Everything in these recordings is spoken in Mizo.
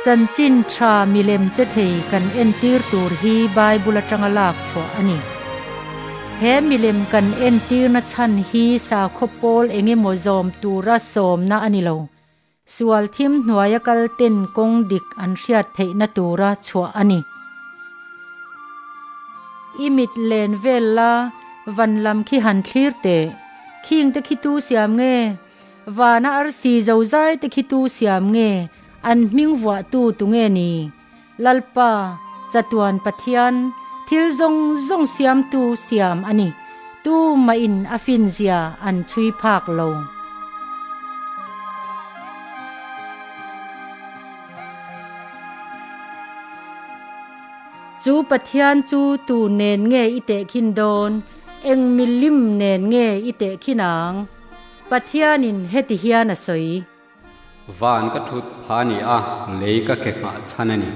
Chanchin tha milem che thei kan entir tur hi Bible atanga lak chhuah a ni. He milem kan entirna chhan hi sakhaw pawl engemaw zawm tura sawmna a ni lo. Sual thim hnuaia kal ten kawng dik an hriat theihna tura chhuah a ni. I mit len vel la, van lam khi han thlir teh. Khing te khi tu siam nge? Vana arsi zozai te khi tu siam nge? An hming vuah tu tu nge ni? Lalpa, chatuan Pathian, thil zawng zawng siamtu siam a ni. Tu mahin a finzia an chhui phak lo. Chu Pathian chu tu nen nge i tehkhin dawn? Eng milim nen nge i tehkhin ang? Pathianin heti hian a sawi. Van ka thut pha ni a, lei ka ke nghah chhan a ni.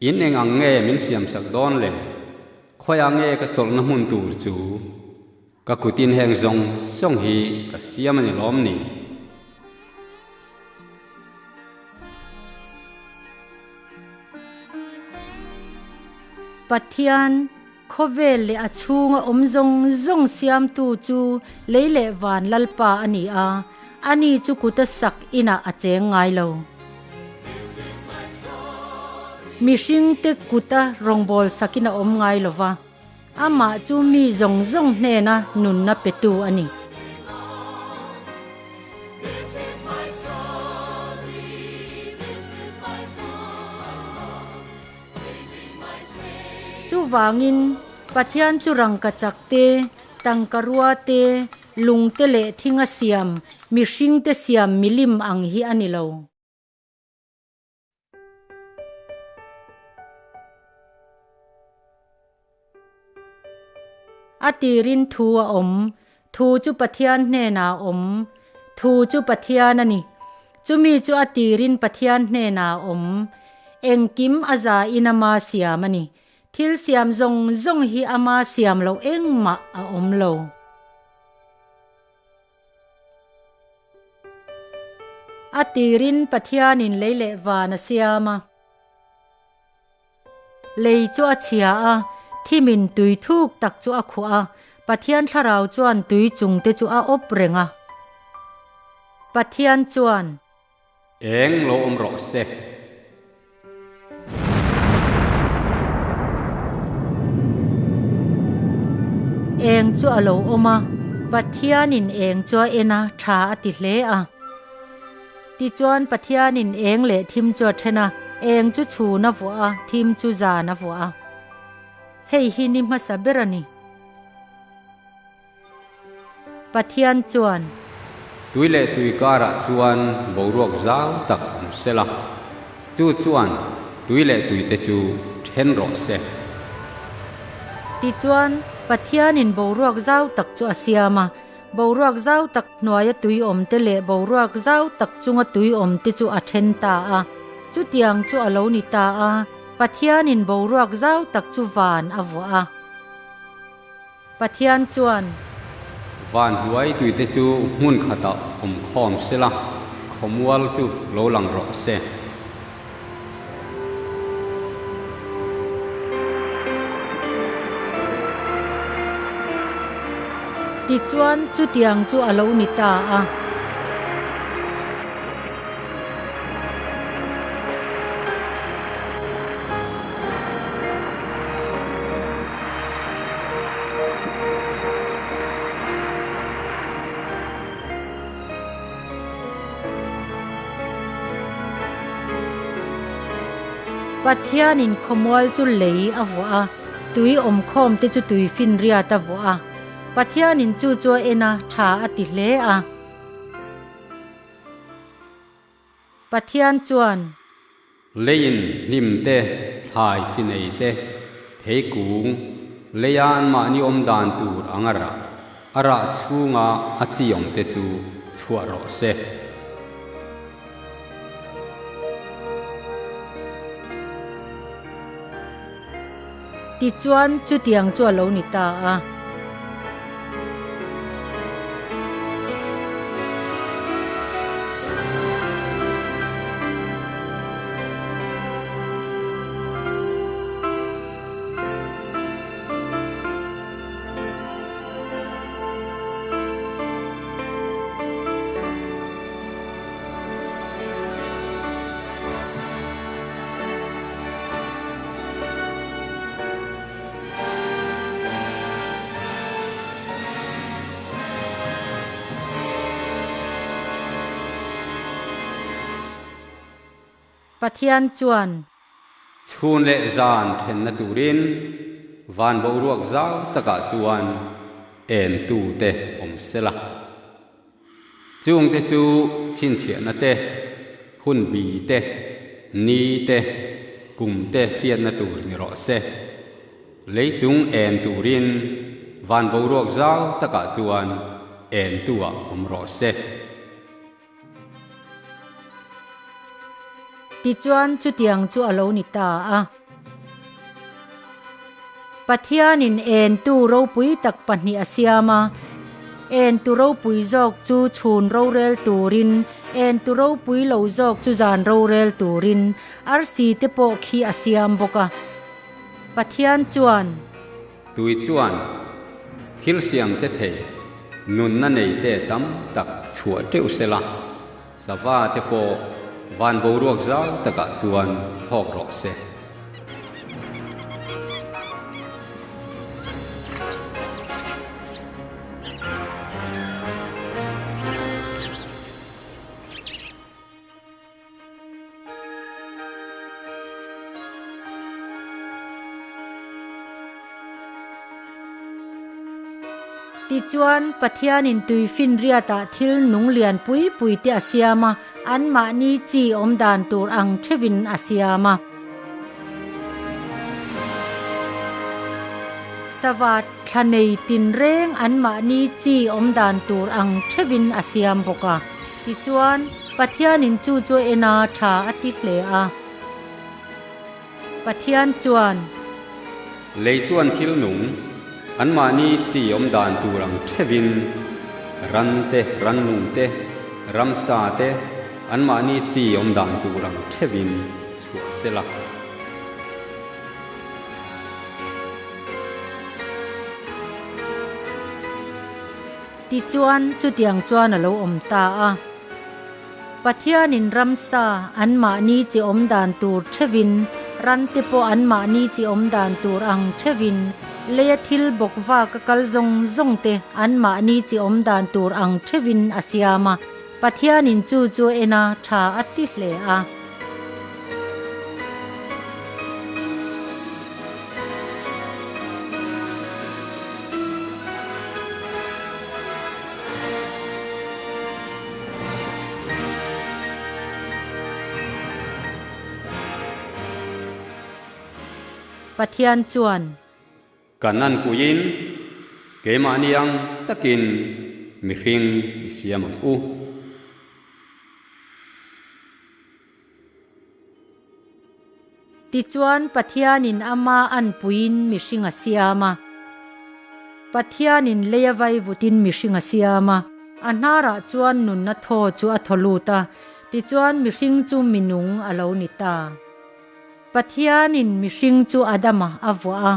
In eng ang nge min siamsak dawn le? Khawiah nge ka chawlhna hmun tur chu? Ka kutin heng zawng zawng hi ka siam a ni lawm ni? Pathian, khawvel leh a chhunga awm zawng zawng siamtu chu lei leh van Lalpa a ni a, ani chu kuta sak inah a cheng ngai lo. Mihringte kuta rawngbâwl sakin a awm ngai lo va, amah chu mi zawng zawng hnêna nunna petu a ni. Chuvangin, Pathian chu rangkachak te, tangkarua te, lung te leh thinga siam, mihring te siam milim ang hi a ni lo. A tirin thu a awm, thu chu Pathian hnenah a awm, thu chu Pathian a ni. Chumi chu a tirin Pathian hnenah a awm. Engkim a zain ama siam a ni. Thil siam zawng zawng hi ama siam loh engmah a awm lo. A tirin Pathianin lei leh van a siam a. Lei chu a chhia a, thimin tui thuk tak chu a khuah a, Pathian thlarau chuan tui chung te chu a awp reng a. Pathian chuan. Eng lo awm rawh se. Eng chu a lo awm a, Pathianin eng chu a en a, tha a ti hle a. Tichuan Pathianin eng leh thim chu a then a, eng chu chhun a vuah a, thim chu zan a vuah a. Hei hi ni hmasa ber a ni. Pathian chuan. Tui leh tui karah chuan boruak zau tak awm se la, chu chuan tui leh tuite chu then rawh se. Tichuan, Pathianin boruak zau tak chu a siam a, boruak zau tak hnuaia tui awmte leh boruak zau tak chunga tui awmte chu a then ta a. Chutiang chu a lo ni ta a, Pathianin boruak zau tak chu van a vuah a. Pathian chuan. Van hnuai tuite chu hmun khatah awm khawm sela, khawmual chu lo lang rawh se. Tichuan chutiang chu a lo ni ta a. Pathianin khawmual chu lei a vuah a, tui awmkhawm te chu tui finriat a vuah a. Pathianin chu chu a en a, tha a ti hle a. Pathian chuan. Leiin hnim te, thlai chi nei te, thei kung, leia anmahni awm dan tur ang a rah, a rah chhunga a chi awm te chu chhuah rawh se. Tichuan chutiang chu a lo ni ta a. Pathian chuan. Chhun leh zan thenna turin van boruak zau takah chuan entute awm sela. Chungte chu chhinchhiahna te, hun bi te, ni te, kum te hriatna tur ni rawh se. Lei chung en turin van boruak zau takah chuan entu-ah awm rawh se. Tichuan chutiang chu a lo ni ta a. Pathianin entu ropui tak pahnih a siam a, entu ropui zawk chu chhun rorel turin, entu ropui lo zawk chu zan rorel turin arsi te pawh khi a siam bawk a. Pathian chuan. Tui chuan thil siam che thei nunna nei te tam tak chhuah teuh se la, sava te pawh van boruak zau takah chuan thlawk rawh se. Tichuan, Pathianin tuifinriatah thil nung lian pui pui te a siam a, anmahni chi awm dan tur ang theuhin a siam a. Sava thla nei tinreng anmahni chi awm dan tur ang theuhin a siam bawk a. Tichuan, Pathianin chu chu en a tha a ti hle a. Pathian chuan. Lei chuan thil nung, anmahni chi awm dan tur ang theuhin, ran te, rannung te, ramsa te, anmahni chi awm dan tur ang theuhin chhuah se la. Tichuan, chutiang chuan a lo awm ta a. Pathianin ramsa anmahni chi awm dan tur theuhin, rante pawh anmahni chi awm dan tur ang theuhin, leia thil bawk vak a kal zawng zawng te anmahni chi awm dan tur ang theuhin a siam a. Pathianin chu chu en a tha a ti hle a. Pathian chuan. Kan an puiin keimahni ang takin mihring i siam ang u. Tichuan Pathianin ama anpuiin mihring a siam a. Pathianin lei a vaivutin mihring a siam a. A hnarah chuan nunna thaw chu a thaw lut a, tichuan mihring chu minung a lo ni ta. Pathianin mihring chu Adama a vuah a.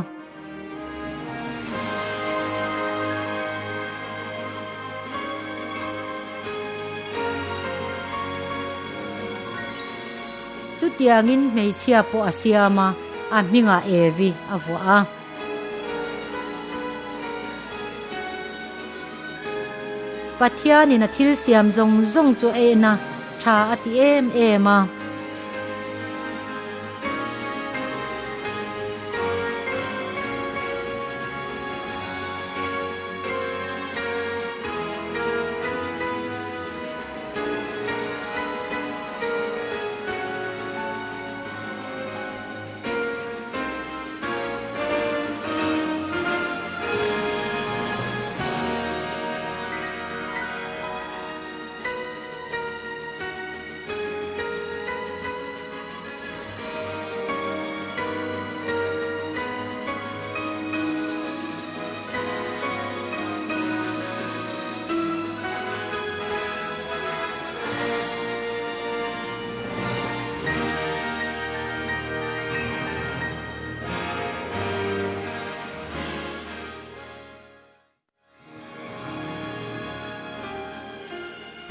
Chutiangin hmeichhia pawh a siam a, a hmingah Evi a vuah a. Pathianin a thil siam zawng zawng chu a en a, tha a ti em em a.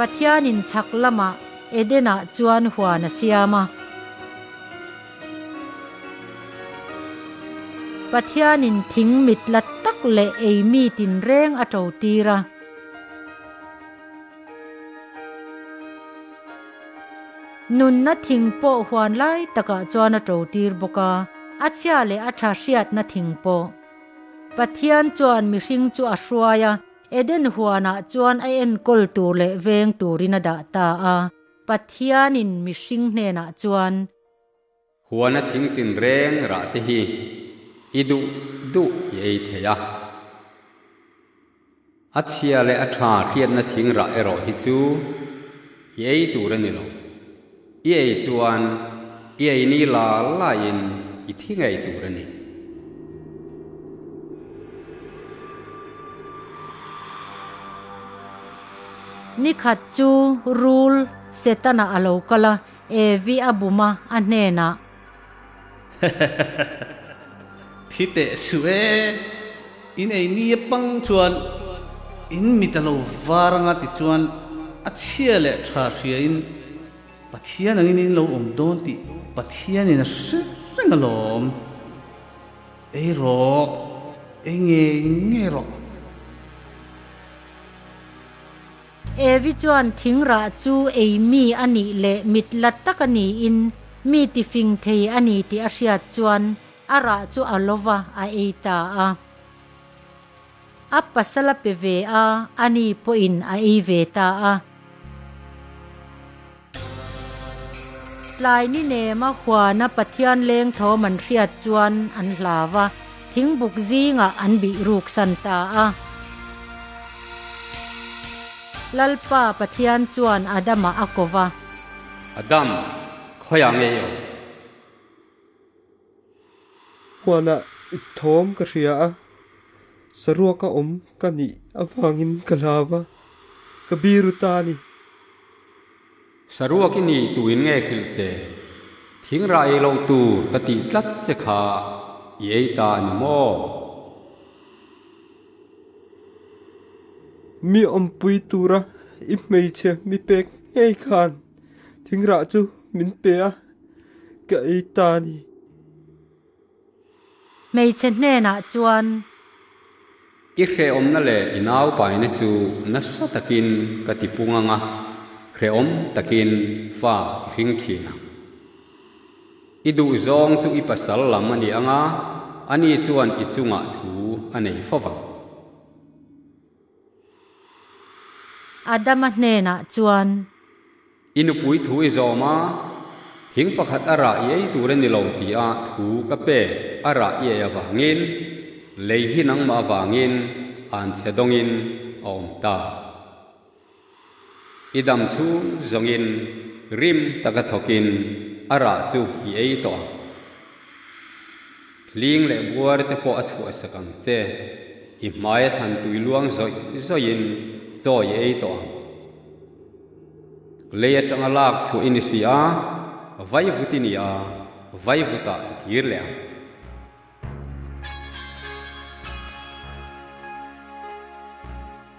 Pathianin chhak lamah Eden-ah chuan huan a siam a. Pathianin thing mit la tak leh ei mi tinreng a to tir a. Nunna thing pawh huan lai takah chuan a ṭo tir bawk a, a chhia leh a ṭha hriatna thing pawh. Pathian chuan mihring chu a hruai a, Eden huanah chuan a enkawl tur leh veng turin a dah ta a. Pathianin mihring hnenah chuan. Huana thing tinreng rah te hi i duh duh i ei thei a. A chhia leh a tha hriatna thing rah erawh hi chu i ei tur a ni lo. I ei chuan i ei ni la laiin i thi ngei tur a ni. Nikhat chu rul Setana a lo kal a, Evi a bum a, a hnenah. Thi teh suh e, in ei ni apang chuan in mit a lo var anga ti chuan a chhia leh tha hria in Pathian angin in lo awm dawn tih Pathianin a hre reng alawm. Ei rawh, ei ngei ngei rawh. Evi chuan thingrah chu ei mi a nih leh mit la tak a niin mi tifing thei a ni tih a hriat chuan a rah chu a lo va, a ei ta a. A pasal a pe ve a, ani pawhin a ei ve ta a. Tlai ni nema huana Pathian leng thawm an hriat chuan an hlau a, thingbuk zingah an bih ruk san ta a. Lalpa Pathian chuan Adama a ko va. Adam, khawiah nge i awm? Huanah i thawm ka hria a, saruaka awm ka nih avangin ka hlau a, ka biru ta a ni. Saruak i nih tuin nge hrilh che? Thingrah ei loh tur ka tih tlat che kha i ei ta a ni maw? Mi awmpui tura i hmeichhe mi pek ngei khan thingrah chu min pe a, ka ei ta a ni. Hmeichhe hnenah chuan. I hrehawmna leh i naupaina chu nasa takin ka ti pung ang a, hrehawm takin fa i hring thin ang. I duhzawng chu i pasal lam a ni ang a, ani chuan i chungah thu a nei fo vang. Adama hnenah chuan. I nupui thu i zawm a, thing pakhat a rah i ei tur a ni lo tia thu ka pe a rah i ei avangin lei hi nangmah avangin anchhe dawngin a awm ta. I dam chhung zawngin rim taka thawkin a rah chu i ei tawh ang. Hling leh buar te pawh a chhuahsak ang che. I hmaia thlan tui luang zawih zawihin chaw i ei tawh ang. Lei atanga lak chhuah i ni si a, vaivut i ni a, vaivutah i kir leh ang.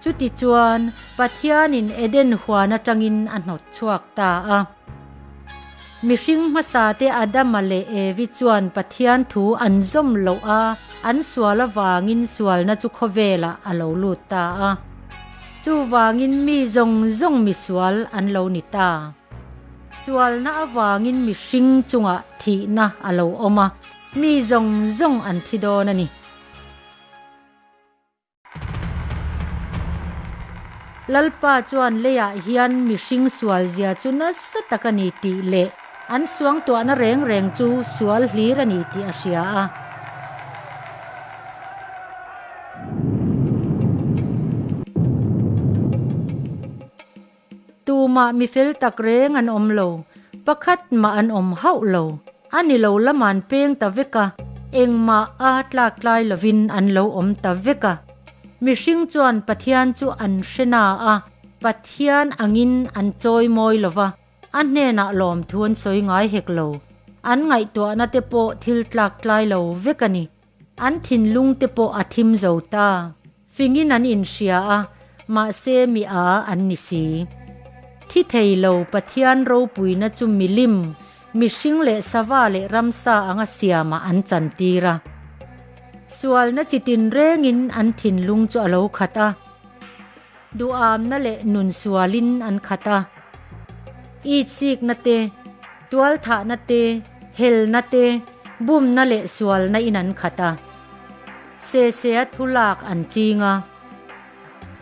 Chutichuan, Pathianin Eden huan atangin a hnawt chhuak ta a. Mihring hmasate Adama leh Evi chuan Pathian thu an zawm loh a, an sual avangin sualna chu khawvelah a lo lut ta a. Chuvangin mi zawng zawng misual an lo ni ta. Sualna avangin mihring chungah thihna a lo awm a, mi zawng zawng an thi dawn a ni. Lalpa chuan leiah hian mihring sual zia chu nasa tak a ni tih leh an suangtuahna reng reng chu sual hlir a ni tih a hria a. Tumah mi fel tak reng an awm lo, pakhat mah an awm hauh lo. A ni lo lam an peng ta vek a, engmah a tlak tlai lovin an lo awm ta vek a. Mihring chuan Pathian chu an hre na a, Pathian angin an chawi mawi lo va, a hnenah lawmthu an sawi ngai hek lo. An ngaihtuahna te pawh thil tlak tlai lo vek a ni. An thinlung te pawh a thim zo ta. Fingin an inhria a, mahse mi a an ni si. Thi thei lo Pathian ropuina chu milim, mihring leh sava leh ramsa anga siamah an chantir a. Sualna chi tinrengin an thinlung chu a lo khat a. Duhamna leh nun sualin an khat a. Itsikna te, Tualthahna te, helna te, bumna leh sualna in an khat a. Sesea thu lak an ching a,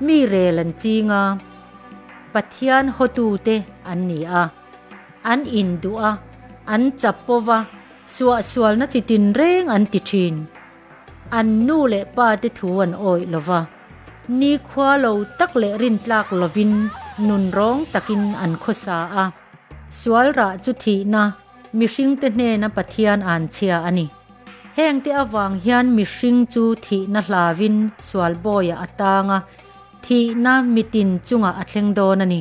mi rel an ching a, Pathian hawtute an ni a. An induh a, an chapova, suahsualna chi tinreng an ti thin. An nu leh pa te thu an awih lo va, nikhua lo tak leh rintlak lovin nunrawng takin an khawsa a. Sual rah chu thihna, mihringte hnena Pathian an chhia a ni. Hengte avang hian mihring chu thihna hlavin sual bawiah a tang a, thihna mitin chungah a thleng dawn a ni.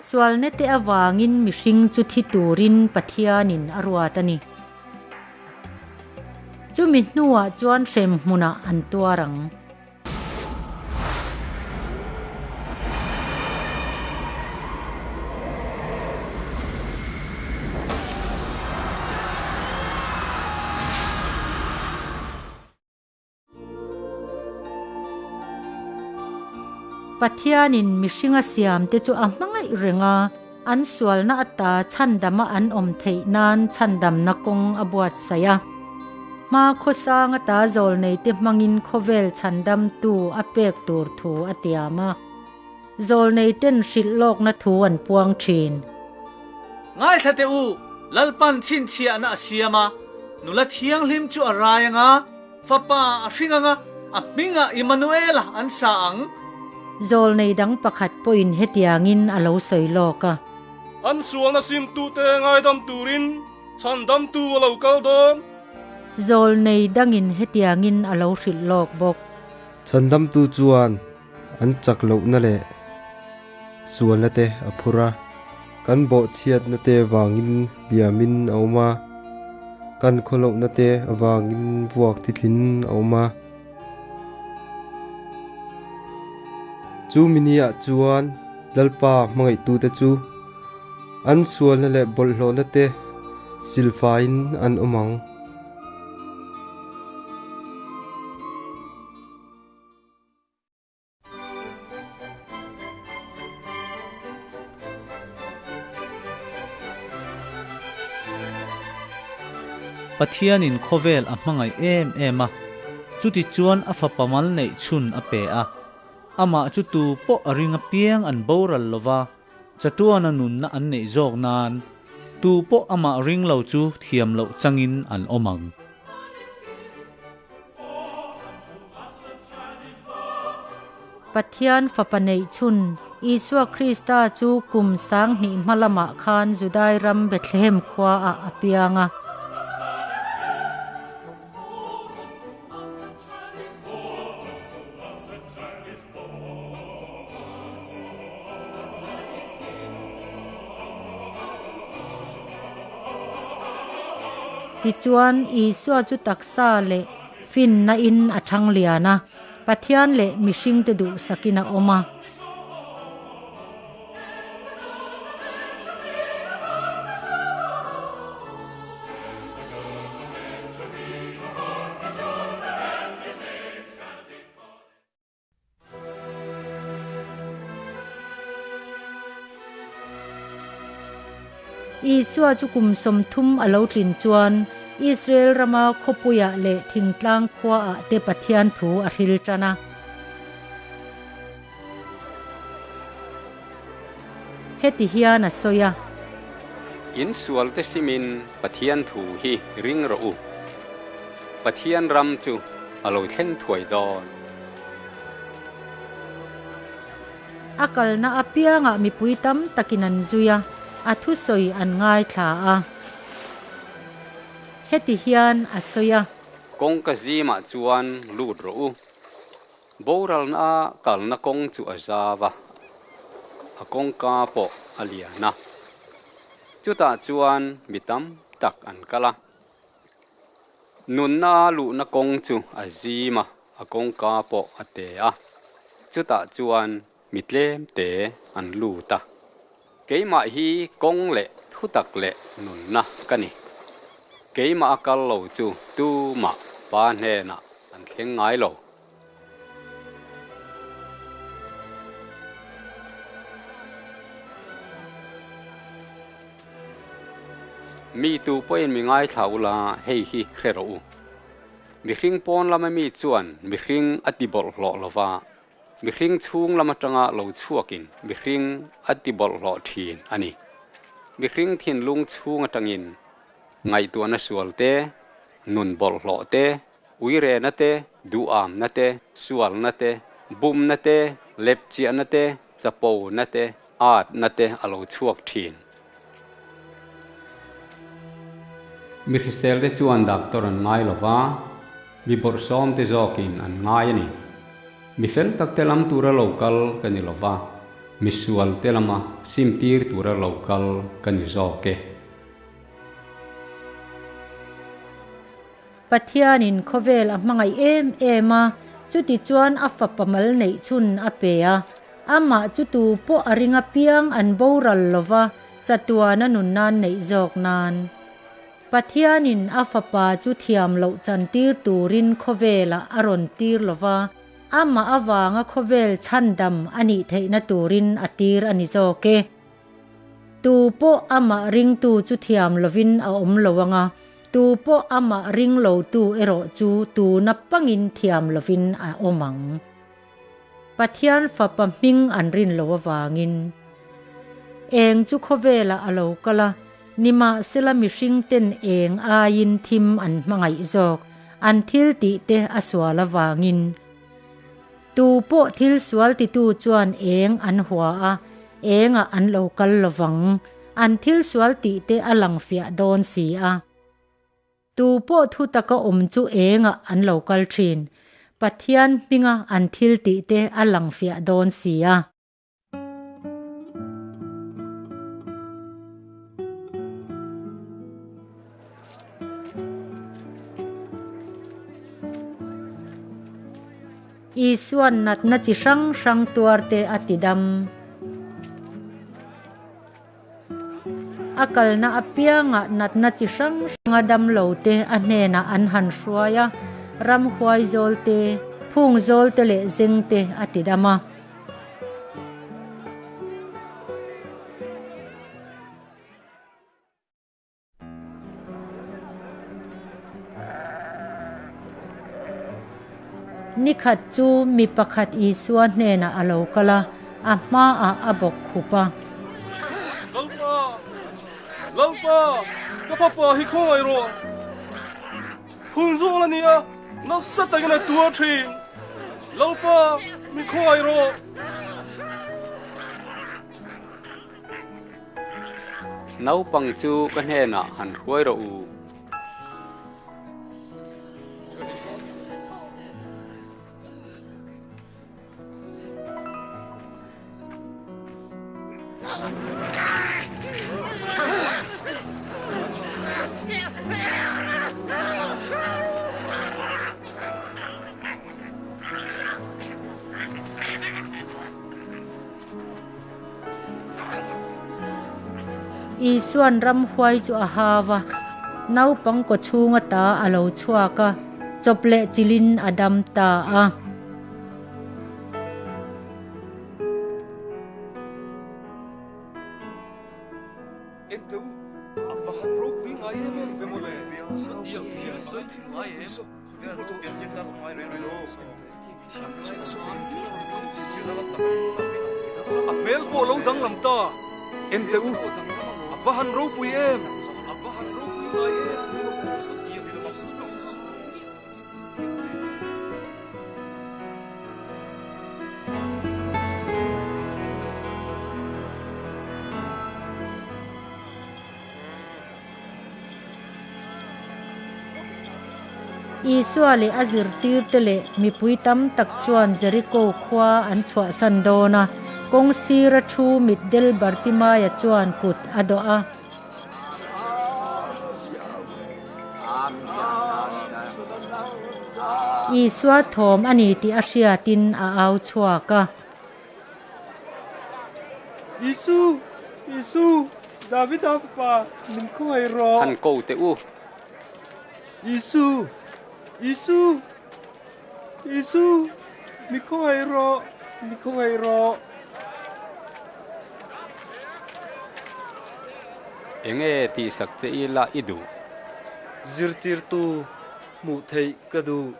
Sualnete avangin mihring chu thi turin Pathianin a ruat a ni. Chumi hnuah chuan hrem hmunah an tuar ang. Pathianin mihringa siamte chu a hmangaih reng a, an sualna ata chhandama an awm theih nan chhandamna kawng a buatsaih a. Hma khawsang ata zawlneite hmangin khawvel chhandamtu a pek tur thu a tiam a. Zawlneiten hrilh lawkna thu an puang thin. Ngaithla teh u, Lalpan chhinchhiahna a siam a, nula thianghlim chu a rai ang a, fapa a hring ang a, a hmingah Immanuela an sa ang. Zawlnei dang pakhat pawhin hetiangin a lo sawi lawk a. An sualna simtute ngaidam turin chhandamtu a lo kal dawn. Zawlnei dangin hetiangin a lo hrilh lawk bawk. Chhandamtu chuan an chak lohna leh sualna te a phur a, kan bawhchhiatna te vangin hliamin a awm a, kan khawlohna te avangin vuak thithlin a awm a. Chu miniah chuan Lalpa hmangaihtute chu an sualna leh bawlhhlawhna te silfaiin an awm ang. Pathianin khawvel a hmangaih em em a, chutichuan a fapa mal neih chhun a pe a. Amah chu tu pawh a ring apiang an boral lova, chatuana nunna an neih zawk nan tu pawh amah ring lo chu thiam loh changin an awm ang. Pathian Fapa neihchhun, Isua Krista chu kum 2000 hma lamah khan Judai ram Bethlehem khuaah a piang a. Tichuan, Isua chu taksa leh finna in a thang lian a, Pathian leh mihringte duhsakin a awm a. Isua chu kum 30 a lo tlin chuan Israel rama khawpuiah leh thingtlang khuaah te Pathian thu a hril tan a. Heti hian a sawi a. In sualte simin Pathian thu hi ring rawh u. Pathian ram chu a lo thleng thuai dawn. A kalna apiangah mipui tam takin an zui a, a thusawi an ngaithla a. Heti hian a sawi a. Kawngka zimah chuan lut rawh u. Boralna kalna kawng chu a zau a, a kawngka pawh a lian a. Chutah chuan mi tam tak an kal a. Nunna luhna kawng chu a zim a, a kawngka pawh a te a. Chutah chuan mi tlem te an lut a. Keimah hi kawng leh thutak leh nunna ka ni. Keimah a kal lo chu tumah Pa hnenah an thleng ngai lo. Mi tu pawhin mi ngaithla ula hei hi hre rawh u. Mihring pawn lama mi chuan mihring a ti bawlhhlawh lo va, mihring chhung lam atanga lo chhuakin mihring a ti bawlhhlawh thin a ni. Mihring thinlung chhung atangin ngaihtuahna sual te, nun bawlhhlawh te, uirena te, duhamna te, sualna te, bumna te, lepchiahna te, chapona te, atna te a lo chhuak thin. Mi hrisel te chuan doctor an ngai lo va, mi bawrhsawm te zawkin an ngai a ni. Mi fel tak te lam tura lo kal ka ni lo va, mi sual te lama simtir tura lo kal ka ni zawk e. Pathianin khawvel a hmangaih em em a, chutichuan a fapa mal neih chhun a pe a. Amah chu tu pawh a ring apiang an boral lo va, chatuan a nun nan neih zawk nan. Pathianin a fapa chu thiam loh chantir turin khawvelah a rawn tir lo va, amah avanga khawvel chhandam a nih theihna turin a tir a ni zawk e. Tu pawh amah ringtu chu thiam lovin a awm lo ang a, tu pawh amah ring lotu erawh chu tuna pangin thiam lovin a awm ang. Pathian Fapa hming an rin lo avangin. Eng chu khawvelah a lo kal a, nimahsela mihringten eng aiin thim an hmangaih zawk, an thil tihte a sual avangin. Tu pawh thil sual titu chuan eng an hua a, engah an lo kal lovang, an thil sual tih te a lang fiah dawn si a. Tu pawh thu taka awm chu engah an lo kal thin, Pathian hminga an thil tih te a lang fiah dawn si a. Isuan natna chi hrang hrang tuarte a ti dam. A kalna apiangah natna chi hrang hranga dam lote a hnenah an han hruai a, ramhuai zawlte, phung zawlte leh zengte a ti dam a. Nikhat chu mi pakhat Isua hnenah a lo kal a, a hmaah a bawk khup a. Lalpa! Lalpa! Ka fapa hi khawngaih rawh! Phun zawl a ni a, nasa takin a tuar thin. Lalpa, mi khawngaih rawh! Naupang chu ka hnenah han hruai rawh u. Isuan ramhuai chu a hau a, naupang kawchhung ata a lo chhuak a, chawp leh chilhin a dam ta a. A hmel pawh lo danglam ta, en teh u, a va han ropui em! A va han ropui ngai em! Isua leh a zirtirte leh mipui tam tak chuan Jeriko khua an chhuahsan dawn a, kawng sira thu mitdel Bartimaia chuan kut a dawh a. Isua thawm a ni tih a hriatin a au chhuak a. Isu! Isu! Davida fapa, min khawngaih rawh! Han ko teh u. Isu! Isu! Isu! Mi khawngaih rawh! Mi khawngaih rawh! Enge tihsak che ila i duh? Zirtirtu hmuh theih ka duh.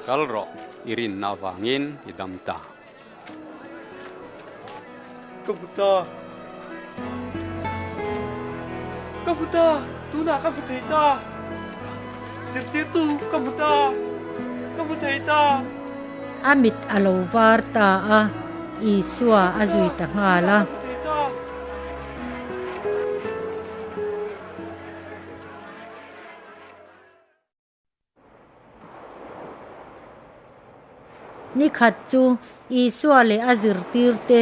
Kal rawh, i rinna avangin i dam ta. Ka hmu ta. Ka hmu ta, tunah ka hmu thei ta. Zirtirtu ka hmu ta, ka hmu thei ta. A mit a lo var ta a, Isua a zui ta nghal a. Ni khat chu Isua leh a zirtirte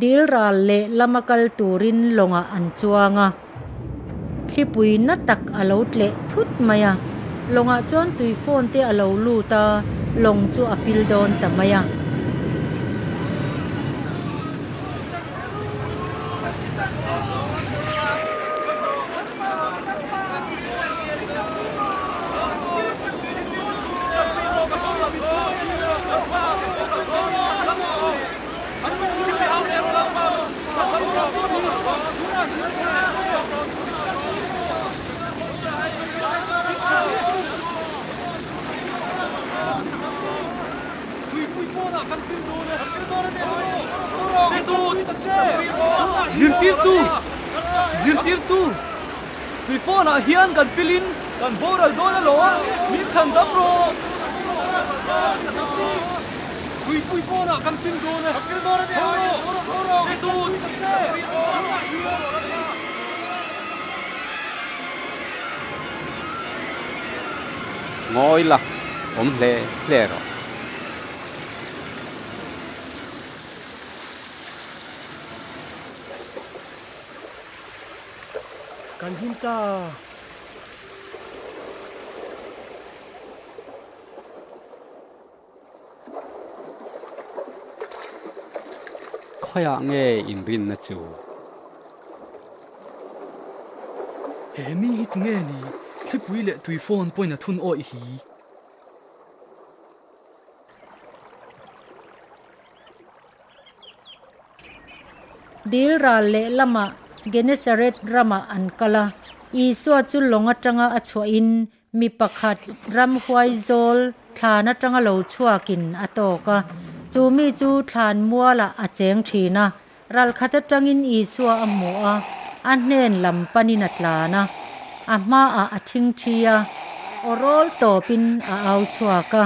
dil ral leh lama kal turin lawngah an chuang a. Thlipui na tak a lo tleh thut mai a, lawngah chuan tui phone te a lo lut a, lawng chu a pil dawn ta mai a. Zirtirtu! Zirtirtu! Tui phone ah hian kan pilin kan boral dawn alawm, min chhan dam rawh! Tuipui phone ah kan pil dawn e, tho rawh! Ngawi la, awm hle hle rawh. Kan him ta. Khawiah nge inrinna chu? He mi hi tunge ni? Thlipui leh tui phone pawhin a thun awih hi. Dil ral lehlamah Genesaret ramah an kal a, Isua chu lawng atanga a chhuahin mi pakhat ramhuai zawl thlan atanga lo chhuakin a tawk a. Chu mi chu thlan mualah a cheng thin a, ralkhat atangin Isua a hmu a, a hnen lam panin a tlan a, a hmaah a thingthi a, aw rawl tawpin a au chhuak a.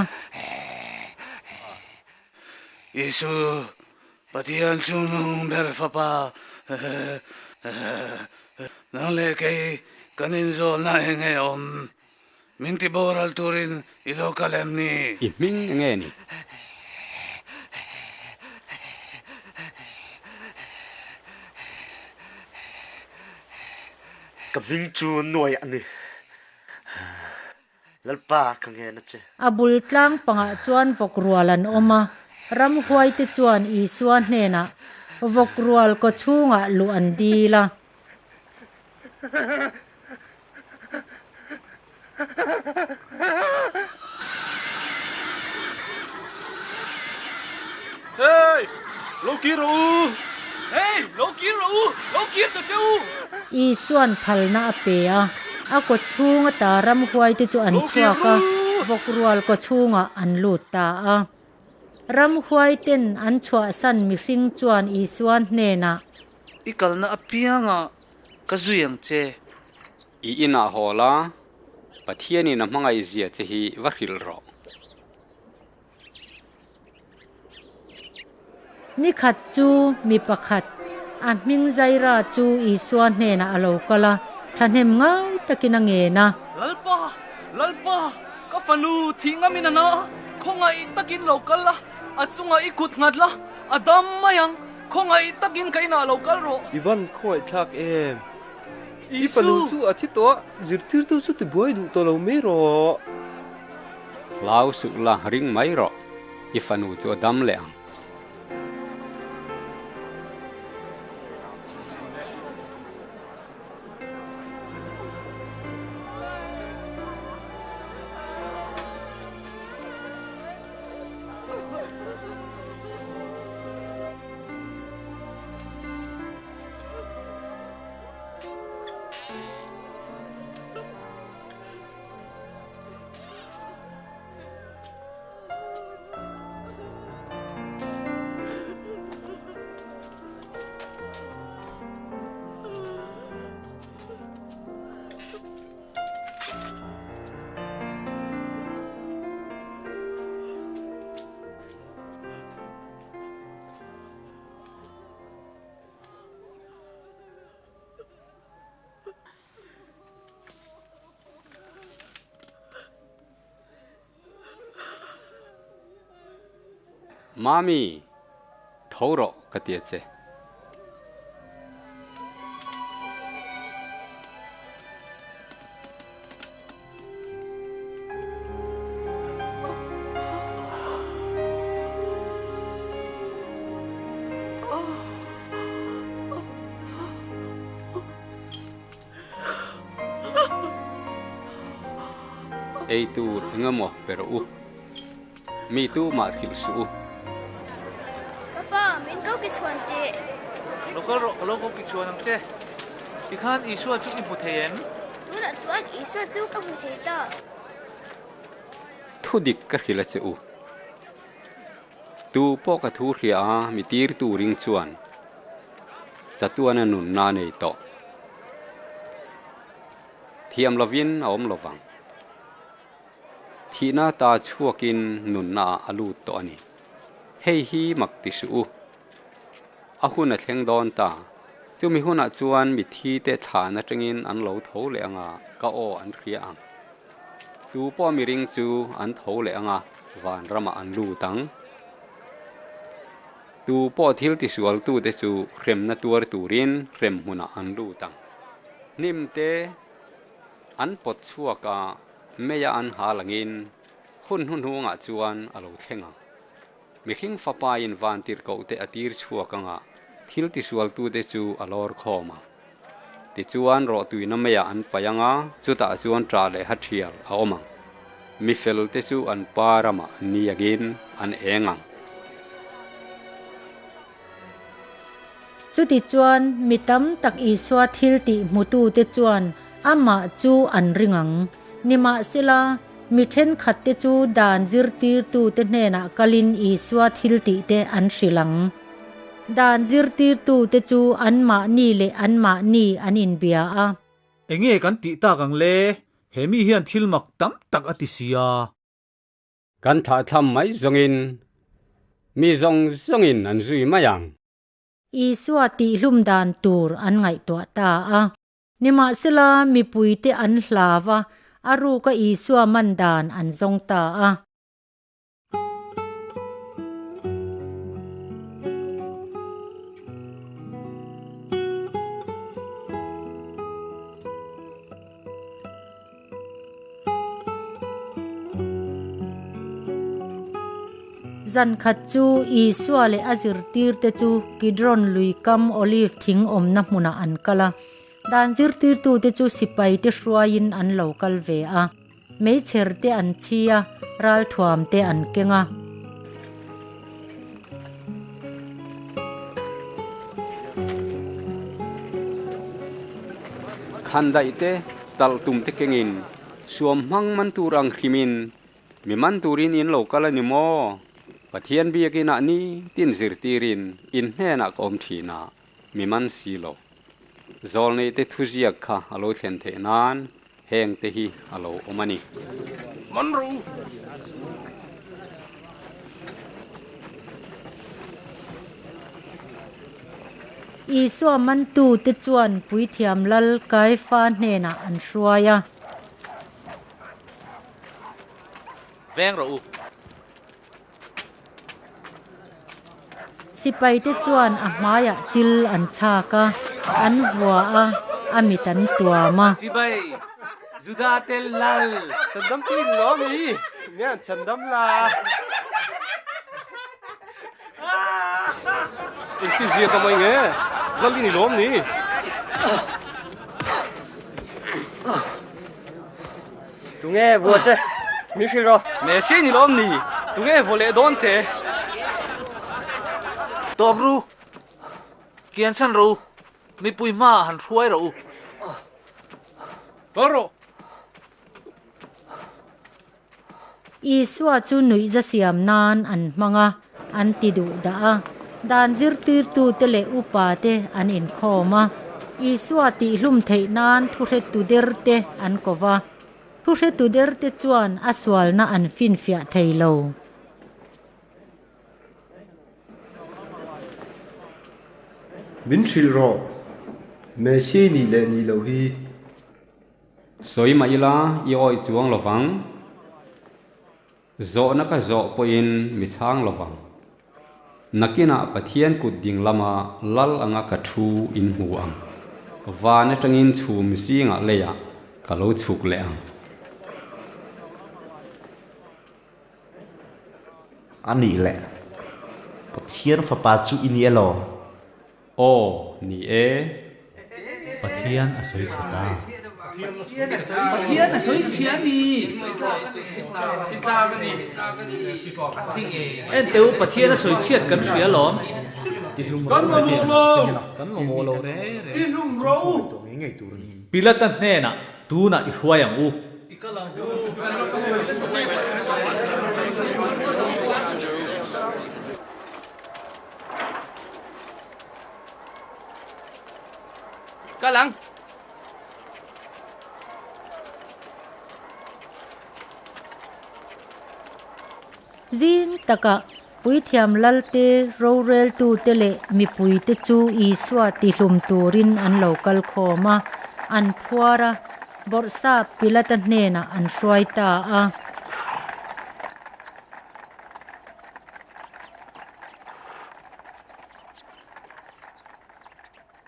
Isu, Pathian chungnung ber fapa, nang leh kei kan inzawlna eng nge awm? Min ti boral turin i lo kal em ni? I hming eng nge ni? Ka hming chu Nuai a ni. Lalpa ka ngen a che. A bul tlang pangah chuan vawk rual an awm a, ramhuaite chuan Isua hnenah vawk rual kaw chhungah luh an dil a. Hey! Lo kir rawh u! Hey! Lo kir rawh u! Lo kir ta che u! Isua'n phalna a pe a, a kaw chhung ata ramhuaite chu an chhuak a, vawkrual kaw chhungah an lut ta a. Ramhuaiten an chhuahsan mihring chuan Isua hnenah. I kalna apiangah ka zui ang che. I inah haw la, Pathianin a hmangaihzia che hi va hrilh rawh. Ni khat chu mi pakhat, a hming Jaira chu Isua hnenah a lo kal a, thahnem ngai takin a ngen a. Lalpa, Lalpa, ka fanu thih ngamin a na, khawngaih takin lo kal la, a chungah i kut nghat la, a dam mai ang, khawngaih takin ka inah lo kal rawh. I van khawngaihthlak em? I fanu chu a thi tawh a, zirtirtu chu tibuai duh tawh lo mai rawh. Hlau suh la, ring mai rawh, i fanu chu a dam leh ang. Mami, tho rawh ka ti a che. Ei tur eng emaw pe rawh u. Mi tu mah hrilh suh u. Ka pa, min ko ki chhuan teh. Lo kal rawh, ka lo ko ki chhuan ang che. Tikhan Isua chu i hmu thei em? Tunah chuan Isua chu ka hmu thei ta. Thu dik ka hrilh a che u. Tu pawh ka thu hria a, mi tir turing chuan chatuana nunna nei tawh. Thiam lovin a awm lovang. Thihna ta chhuakin nunna ah a lut tawh a ni. Hei hi mak ti suh u. A hun a thleng dawn ta. Chumi hunah chuan mithi te thlan atangin an lo tho leh anga ka aw an hria ang. Tu pawh miring chu an tho leh anga vanramah an lut ang. Tu pawh thil tisualtute chu hremna tuar turin hrem hmunah an lut ang. Hnim te an pawt chhuak a, meia an ha langin hun hnuhnungah chuan a lo thleng ang. Mihring fapain vantirhkohte a tir chhuak anga thil tisualtute chu a lawr khawm ang. Tichuan rawhtuina meiah an paih anga chutah chuan ṭah leh hathial a awm ang. Mi felte chu an pa ramah niagin an eng ang. Chutichuan mi tam tak Isua thil tih hmutute chuan amah chu an ring ang. Nimahsela, mi thenkhatte chu dan zirtirtute hnenah kalin Isua thil tihte an hrilh ang. Dan zirtirtute chu anmahni leh anmahni an inbia a. Enge kan tih tak ang le? He mi hian thil mak tam tak a ti si a. Kan thlahthlam mai zawngin mi zawng zawngin an zui mai ang. Isua tihhlum dan tur an ngaihtuah ta a. Nimahsela, mipuite an hlau a, a ruka Isua man dan an zawng ta a. Zan khat chu Isua leh a zirtirte chu Kidron lui kam Olive thing awmna hmunah an kal a. Dan zirtirtute chu sipaite hruaiin an lo kal ve a. Meichher te an chhi a, ralthuam te an keng a. Khandaih te, talh tum te kengin, suam hmang man tur ang hrimin, mi man turin in lo kal a ni maw? Pathian biakinah ni tin zirtirin in hnenah ka awm thin a, mi man si lo. Zawlneih te thuziak kha a lo thlen theih nan heng te hi a lo awm a ni. Man rawh u! Isua mantute chuan Puithiam Lal Kaifa hnenah an hruai a. Veng rawh u! Sipaite chuan a hmaiah chil an chhak a, an vua a, a mit an tuam a. Chibai, Juda te lal! Chhandam tu in lo mi? Nge an chhandam la? Engtizia ta mai nge? Lal i ni lawm ni? Tunge vua che? Mi hrilh rawh. Messi ni lawm ni? Tunge vua leh dawn che? Tawp ru. Kian chhan rawh u. Mipui hmaah han hruai rawh u. Kal rawh. Isua chu nuihza siam nan an hmang a, an ti duh dah a. Dan zirtirtute leh upate an inkhawm a. Isua tihhlum theih nan thuhretu derte an ko va. Thuhretu derte chuan a sualna an finfiah thei lo. Min hrilh rawh, Messi nih leh nih loh hi. Sawi mah ila i awih chuang lovang. Zawhna ka zawh pawhin mi chhang lovang. Nakinah Pathian kut ding lama lal anga ka thu in hmu ang. Van atangin chhum zingah leiah ka lo chhuk leh ang. A nih leh, Pathian Fapa chu i ni elaw? Aw, ni e. Pathian a sawi chhe ta. Pathian a sawi chhia a ni. En teh u, Pathian a sawi chhiat kan hria alawm. Kan mamawh lo. Pilata hnenah tunah i hruai ang u. Kal ang. Zing takah Puithiam Lalte, roreltute leh mipuite chu Isua tihlum turin an lo kal khawm a, an phuar a, Bawrhsap Pilata hnenah an hruai ta a.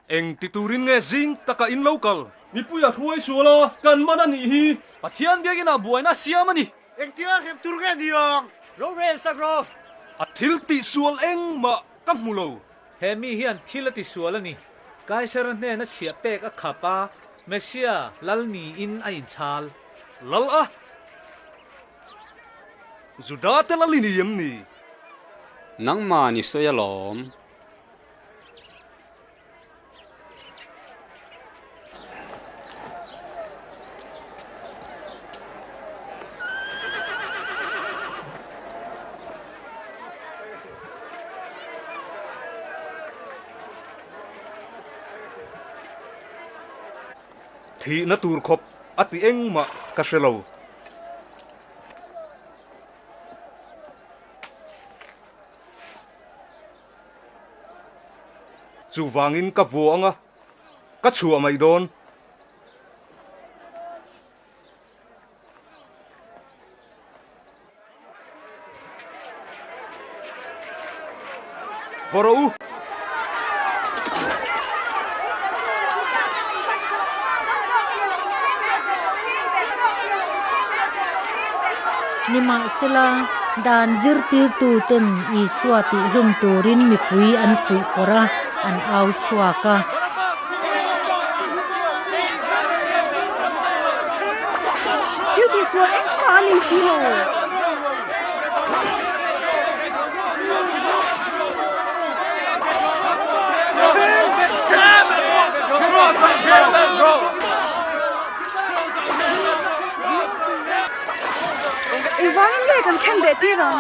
Eng ti turin nge zing taka in lo kal? Mipui a hruai sual a, kan man a nih hi. Pathian biakin ah buaina a siam a ni. Engtia hrem tur nge ni ang? Rorel sak rawh. A thil tihsual engmah ka hmu lo. He mi hian thil a tisual a ni. Kaisara hnena chhiah pek a khap a, Messia lal niin a inchhal. Lal a? Juda te lal i ni em ni? Nangmah ni sawi alawm. Thihna tur khawp a ti engmah ka hre lo. Chuvangin ka vua anga ka chhuah mai dawn. Vaw rawh u! Nimahsela, dan zirtirtuten Isua tihlum turin mipui an fuih pawrh a, an au chhuak a. Thil tihsual engmah a ni si lo. Engvangin nge kan khen leh tir ang?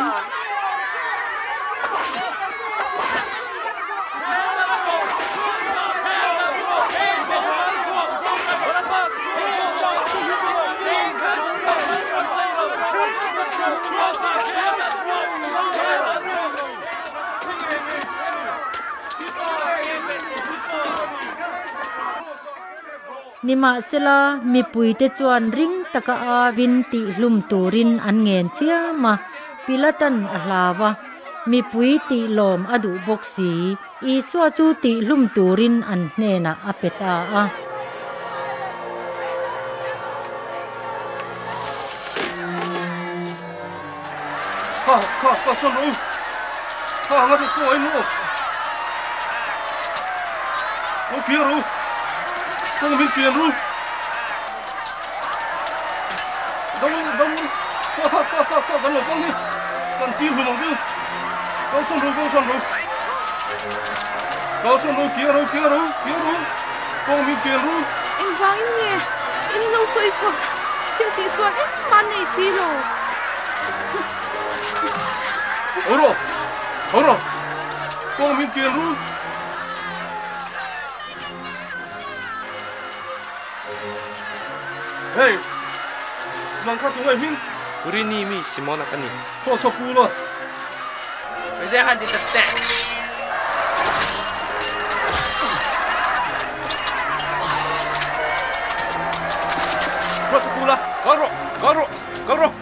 Nimahsela, mipuite chuan ring taka avin tihhlum turin an ngen chiam a, Pilatan a hlau a, mipui tihlawm a duh bawk si. Isua chu tihhlum turin an hnenah a pe ta a. Kha, kha, kha sawn rawh u. Kha anga chu khawngaih in aw. Lo kiar rawh u. Kawng min kian ru. Dam dam kha kha kha kha kha kan lo kal ni. Kan chil hlum ang chu. Kal sawn rawh u, kal sawn rawh u. Kal sawn rawh u, kiar rawh u, kiar rawh u, kiar rawh u. Kawng min kian ru. Engvangin nge in lo sawi sak? Thil tihsual engmah an nei si lo. Haw rawh, haw rawh. Kawng min kian ru. Hey, nang kha tungai hming? Kurini mi Simona ka ni. Khaw saw pu la. Hei han ti chat teh. Khaw saw pu la, kal rawh, kal rawh, kal rawh.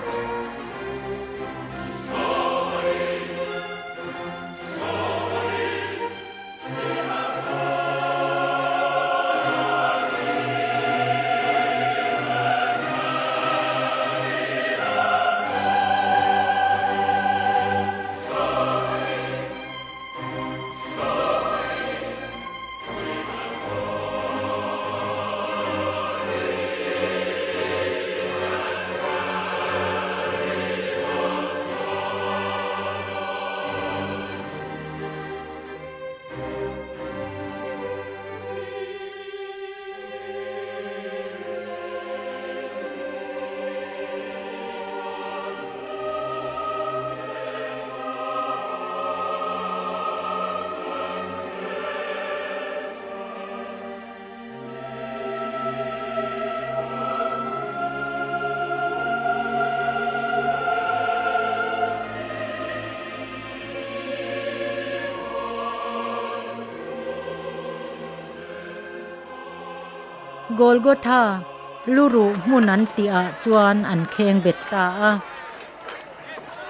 Golgotha, luruh hmun an tihah chuan an kheng bet ta a.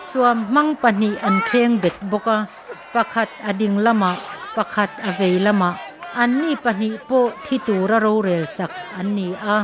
Suam hmang pahnih an kheng bet bawk a, pakhat a ding lamah, pakhat a vei lamah, anni pahnih pawh thi tura rorel sak an ni a.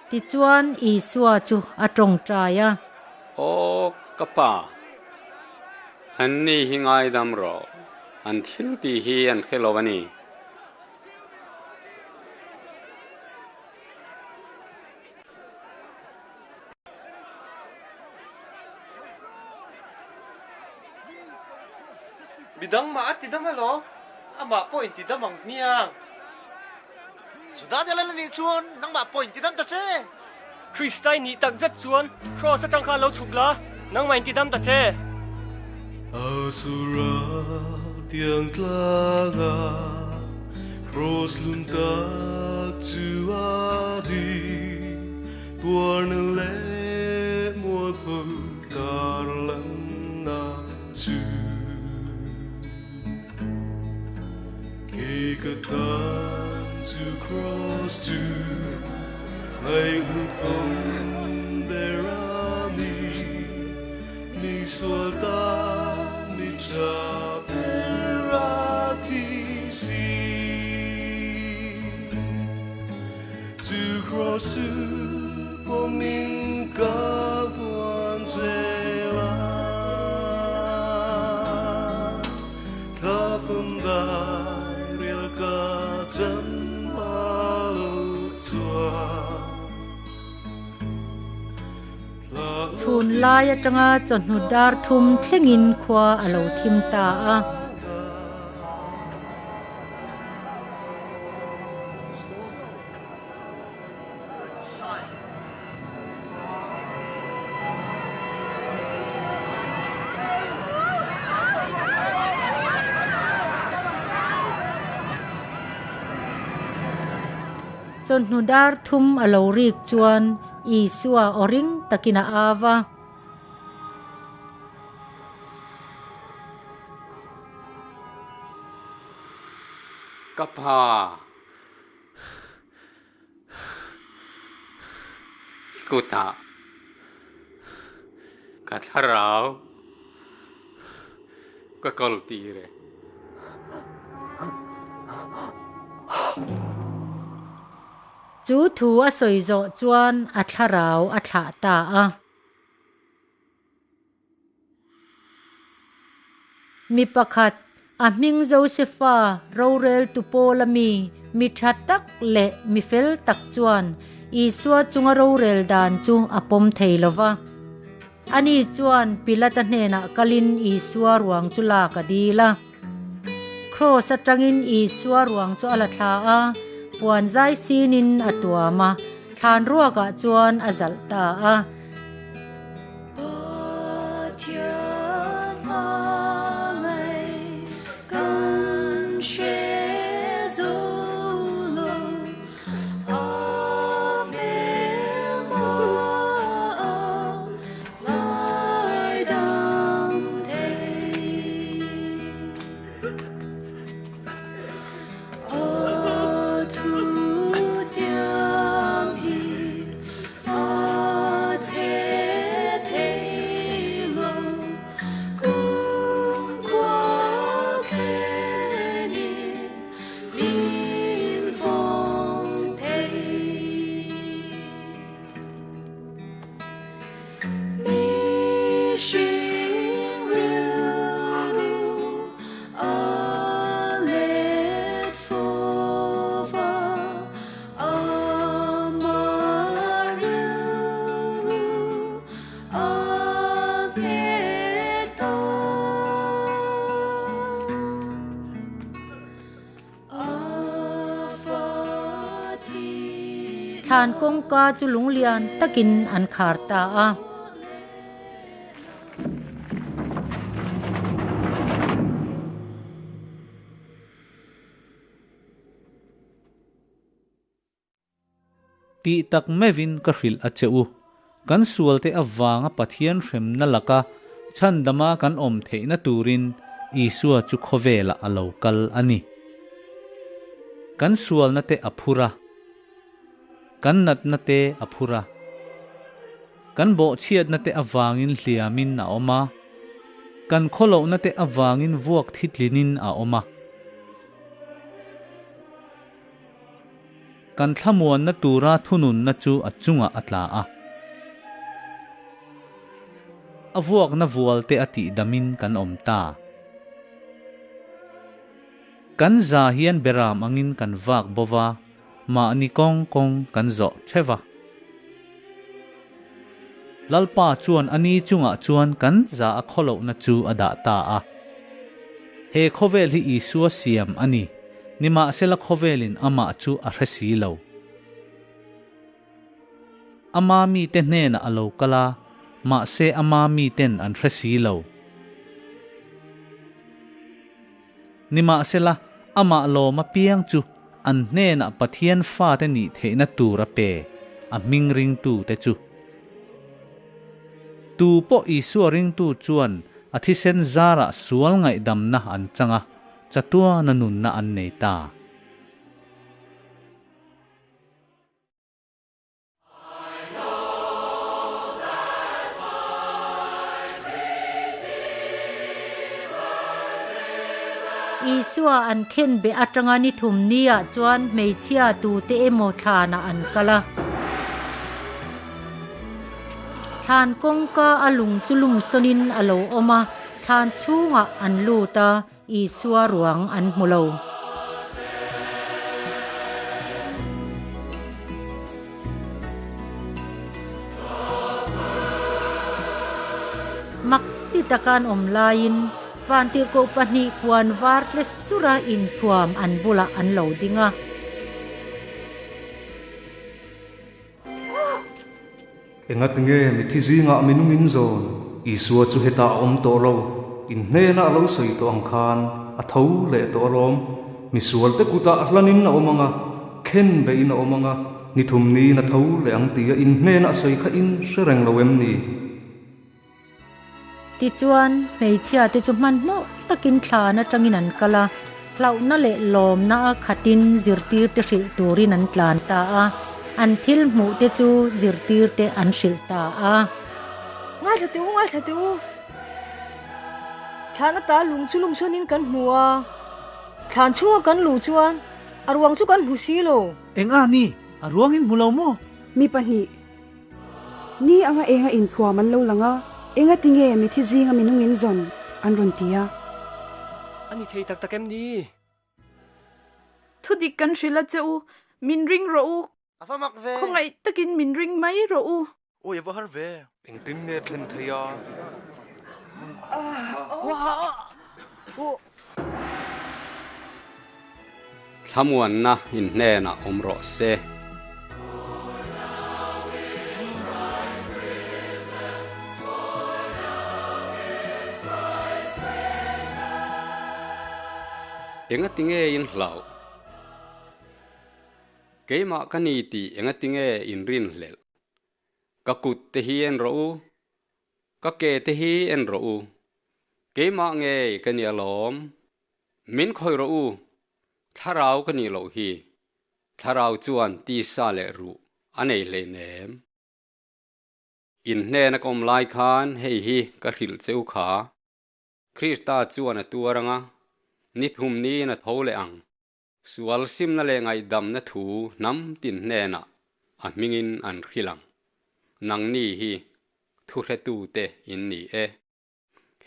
Tichuan Isua chu a tawngtai a. Aw ka Pa, anni hi ngaidam rawh, an thil tih hi an hre lo a ni. Midang mah a ti dam elaw? Amah pawh in ti dam ang hmiang. Juda nia lal anih chuan nangmah pawh in ti dam ta che. Krista i nih tak zet chuan Kraws atang khan lo chhuk la, nangmah in ti dam ta che. Asura tiang tlanga Kraws lung tak chu a ding, tuarna leh mualpho tarlanna chu. Kei ka tan chu Kraws chu ngaihhlut awm ber a ni, mi sual tan mi tha ber a thi si. Chu Kraws chu pawmin ka vuan zel a, thla fam dai rial ka chan hma lo chuan. Chhun lai atanga chawhnu dar thum thlengin khua a lo thim ta a. Chawhnu dar thum a lo rik chuan Isua aw ring takin a au a. Ka pa! I kutah ka thlarau ka kal tir e. Chu thu a sawi zawh chuan a thlarau a thlah ta a. Mi pakhat, a hming Josefa roreltu Paula mi, mi tha tak leh mi fel tak chuan Isua chunga rorel dan chu a pawm thei lo va. Ani chuan Pilata hnenah kalin Isua ruang chu lak a dil a. Kraws atangin Isua ruang chu a la thla a, puan zai sinin a tuam a, thlan ruakah chuan a zalh ta a. Thlan kawngka chu lunglian takin an khar ta a. Tih tak meuhin ka hrilh a che u. Kan sualte avanga Pathian hremna laka chhandama kan awm theihna turin Isua chu khawvelah a lo kal a ni. Kan sualna te a phur a. Kan natna te a phur a. Kan bawhchhiatna te avangin hliamin a awm a. Kan khawlohna te avangin vuak thitlinin a awm a. Kan thlamuanna tura thununna chu a chungah a tla a. A vuakna vualte a tihdamin kan awm ta. Kan za hian beram angin kan vak bova, mahni kawng kawng kan zawh theuh a. Lalpa chuan a ni chungah chuan kan za a khawlohna chu a dah ta a. He khawvel hi Isua siam a ni. Nimahsela khawvelin amah chu a hre si lo. Ama mite hnenah a lo kal a, mahse ama miten an hre si lo. Nimahsela amah lawm apiang chu an hnenah Pathian fate nih theihna tur a pe, a hming ringtute chu. Tu pawh Isua ringtu chuan a thisen zarah sual ngaihdamna an chang a, Chatuana nunna an nei ta. Isua an khenbeh atanga ni thum niah chuan hmeichhia tute emaw thlanah an kal a. Thlan kawngka a lung chu lungsawnin a lo awm a, thlan chhungah an lut a. Isua ruang an hmu lo. Mak ti taka an awm laiin vantirhkoh pahnih puan var tle sura inthuam an bulah an lo ding a. Engat nge mithi zingah minung in zawn? Isua chu hetah a awm tawh lo, in hnenah a lo sawi tawh ang khan a tho leh tawh alawm. Misualte kutah hlanin a awm ang a, khen beihin a awm ang a, ni thum niin a tho leh ang tia in hnenah sawi kha in hre reng lo em ni? Tichuan, hmeichhiate chu hmanhmawh takin thlan atangin an kal a, hlauhna leh lawmna a khatin zirtirte hrilh turin an tlan ta a, an thil hmuhte chu zirtirte an hrilh ta a. Ngaithla teh u, ngaithla teh u! Thlan ata lung chu lungsawn in kan hmu a, thlan chhunga kan luh chuan a ruang chu kan hmu si lo. Eng a ni? A ruang in hmu lo maw? Mi pahnih. Ni anga enga inthuam an lo lang a, enga tinge mithi zinga minung in zawn an rawn ti a. A ni thei tak tak em ni? Thudik kan hrilh a che u, min ring rawh u. A va mak ve. Khawngaih takin min ring mai rawh u. Awi a va har ve. Engtin nge thlen thei a? Thlamuanna in hnenah awm rawh se. Engati nge in hlauh? Keimah ka ni tih engati nge in rinhlelh? Ka kut te hi en rawh u, Ka ke te hi en rawh u. Keimah ngei ka ni alawm. Min khawih rawh u. Thlarau ka nih loh hi. Thlarau chuan tisa leh ruh a nei hleinem. In hnena ka awm lai khan hei hi ka hrilh che u kha. Krista chuan a tuar anga, ni thum niin a tho leh ang. Sual simna leh ngaihdamna thu hnam tin hnenah a hmingin an hrilh ang. Nangni hi thuhretute in ni e.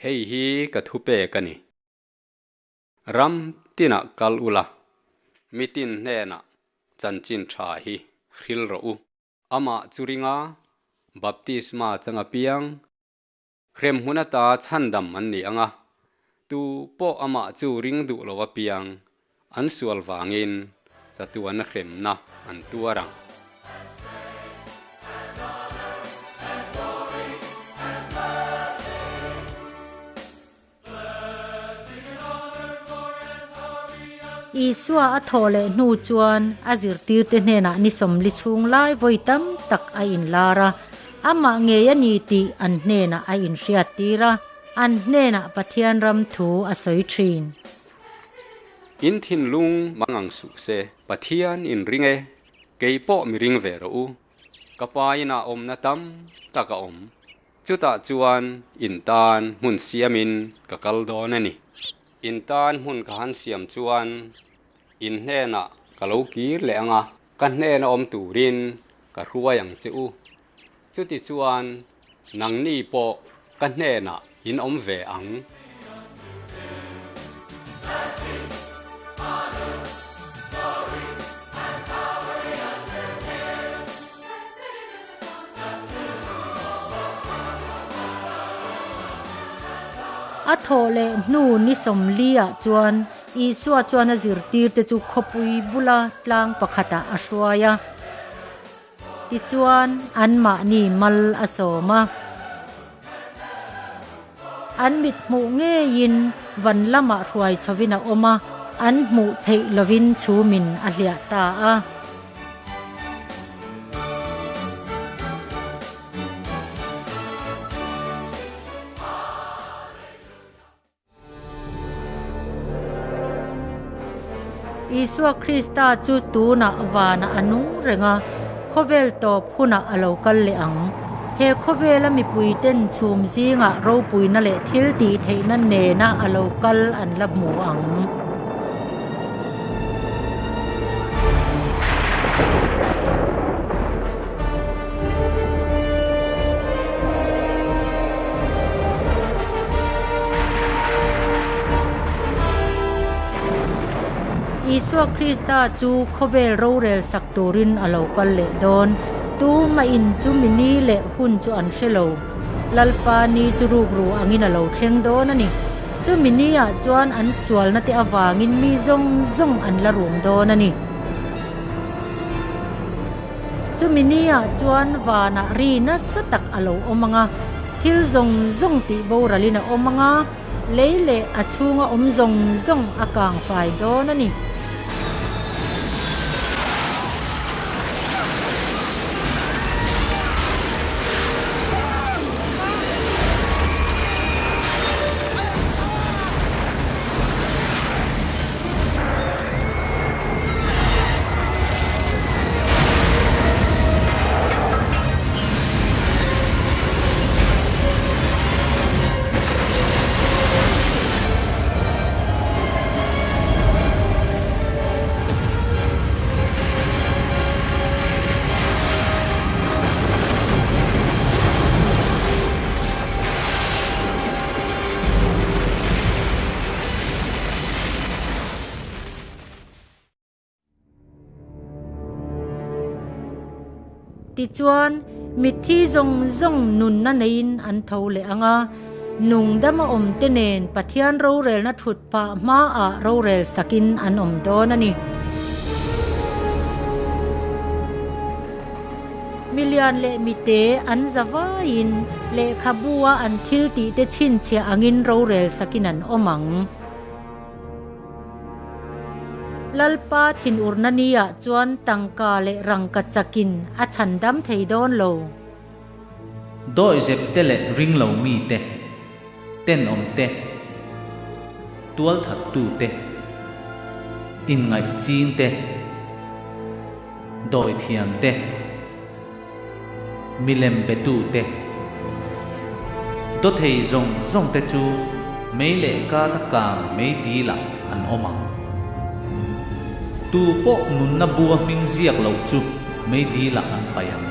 Hei hi ka thupek a ni. Ram tinah kal ula, mitin hnenah chanchin tha hi hrilh rawh u. Amah chu ringa baptisma chang apiang Hremhmun ata chhandam an ni ang a, tu pawh amah chu ring duh lo apiang an sual vangin chatuana hremna an tuar ang. Isua a thawh leh hnu chuan a zirtirte hnenah ni 40 chhung lai vawi tam tak a inlar a, amah ngei a ni tih an hnenah a inhriattir a, an hnenah Pathian ram thu a sawi thin. In thinlung mangang suh se, Pathian in ring e, kei pawh mi ring ve rawh u. Ka pa inah awmna tam tak a awm. Chutah chuan in tan hmun siamin ka kal dawn a ni. In tan hmun ka han siam chuan in hnenah ka lo kir leh ang a, ka hnena awm turin ka hruai ang che u. Chutichuan nangni pawh ka hnenah in awm ve ang. A thawh leh hnu ni 40 ah chuan Isua chuan a zirtirte chu khawpui bula tlang pakhatah a hruai a. Tichuan anmahni mal a sawm a. An mit hmuh ngeiin van lamah hruai chhovin a awm a, an hmuh theih lovin chhumin a hliah ta a. Isua Krista chu tunah vanah a nung reng a, khawvel tawp hunah a lo kal leh ang. He khawvela mipuiten chhum zingah ropuina leh thil tih theihna nena a lo kal an la hmu ang. Isua Krista chu khawvel rorel sak turin a lo kal leh dawn. Tumah in chu mi ni leh hun chu an hre lo. Lalpa ni chu rukru angin a lo thleng dawn a ni. Chumi ni ah chuan an sualna te avangin mi zawng zawng an la rum dawn a ni. Chumi ni ah chuan vanah ri nasa tak a lo awm ang a, thil zawng zawng tih boralin a awm ang a, lei leh a chhunga awm zawng zawng a kang fai dawn a ni. Tichuan, mitthi zawng zawng nunna neiin an tho leh ang a, nungdama awmte nen Pathian rorelna thut phah hmaah rorel sakin an awm dawn a ni. Milian leh mite an za vaiin lehkhabua an thil tihte chhinchhiah angin rorel sakin an awm ang. Lalpa thinurna niah chuan tangka leh rangka chakin a chhandam thei dawn lo. Dawihzep te leh ringlo mi te, tenawm te, tualthattu te, inngaih ching te, dawithiam te, milem betu te, dawthei zawng zawng te chu mei leh kata kang mei dilah an awm ang. Tu pawh nunna bua hming ziak loh chu mei dilah an paih ang.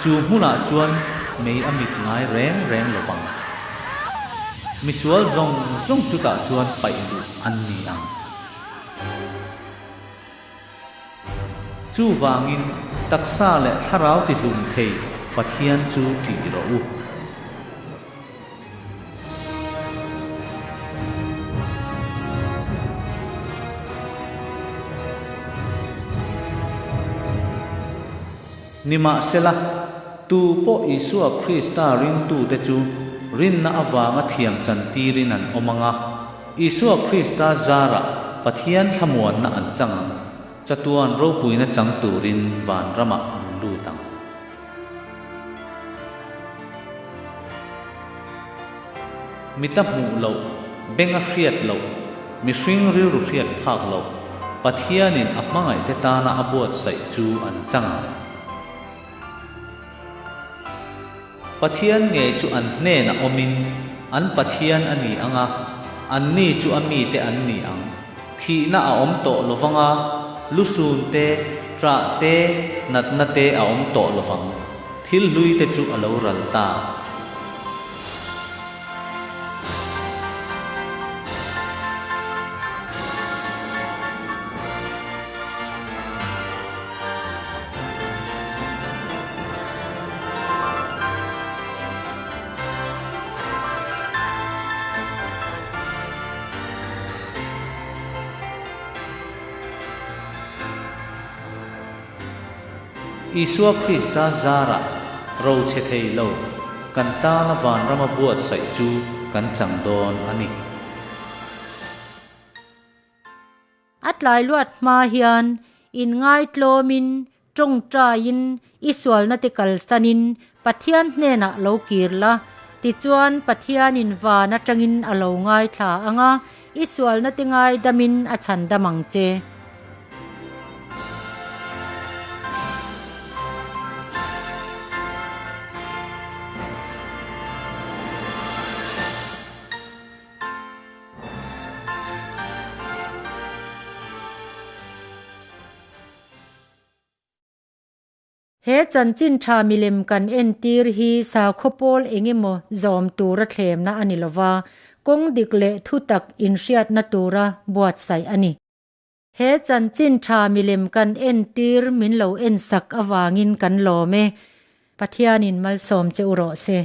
Chu hmunah chuan mei a mit ngai reng reng lo vang. Misual zawng zawng chutah chuan paih duh an ni ang. Chuvangin taksa leh thlarau tihlum thei Pathian chu ṭih rawh u. Nimahsela, tu pawh Isua Krista ringtute chu rinna avanga thiam chantirin an awm ang a, Isua Krista zarah Pathian thlamuanna an chang ang, chatuan ropuina chang turin vanramah an lut ang. Mita hmuh loh, benga hriat loh, mihring rilru hriat phak loh, Pathianin a hmangaihte tana a buatsaih chu an chang ang. Pathian ngei chu an hnenah awmin an Pathian a ni ang a, anni chu a mite an ni ang. Thihna a awm tawh lo vang a, lusun te, ṭah te, natna te a awm tawh lo vang. Thil hlui te chu a lo ral ta. Isua Krista zarah ro chhe thei lo kan tana vanrama buatsaih chu kan chang dawn a ni. A tlai luat hma hian inngaitlawmin, tawngtaiin, i sualna te kalsanin Pathian hnenah lo kir la, tichuan Pathianin van atangin a lo ngaithla ang a, i sualna te ngaidamin a chhandam ang che. He chanchin tha milem kan entir hi sakhaw pawl engemaw zawm tura thlemna a ni lova, kawng dik leh thutak inhriatna tura buatsaih a ni. He chanchin tha milem kan entir min lo ensak avangin kan lawm e. Pathianin malsawm che u rawh se.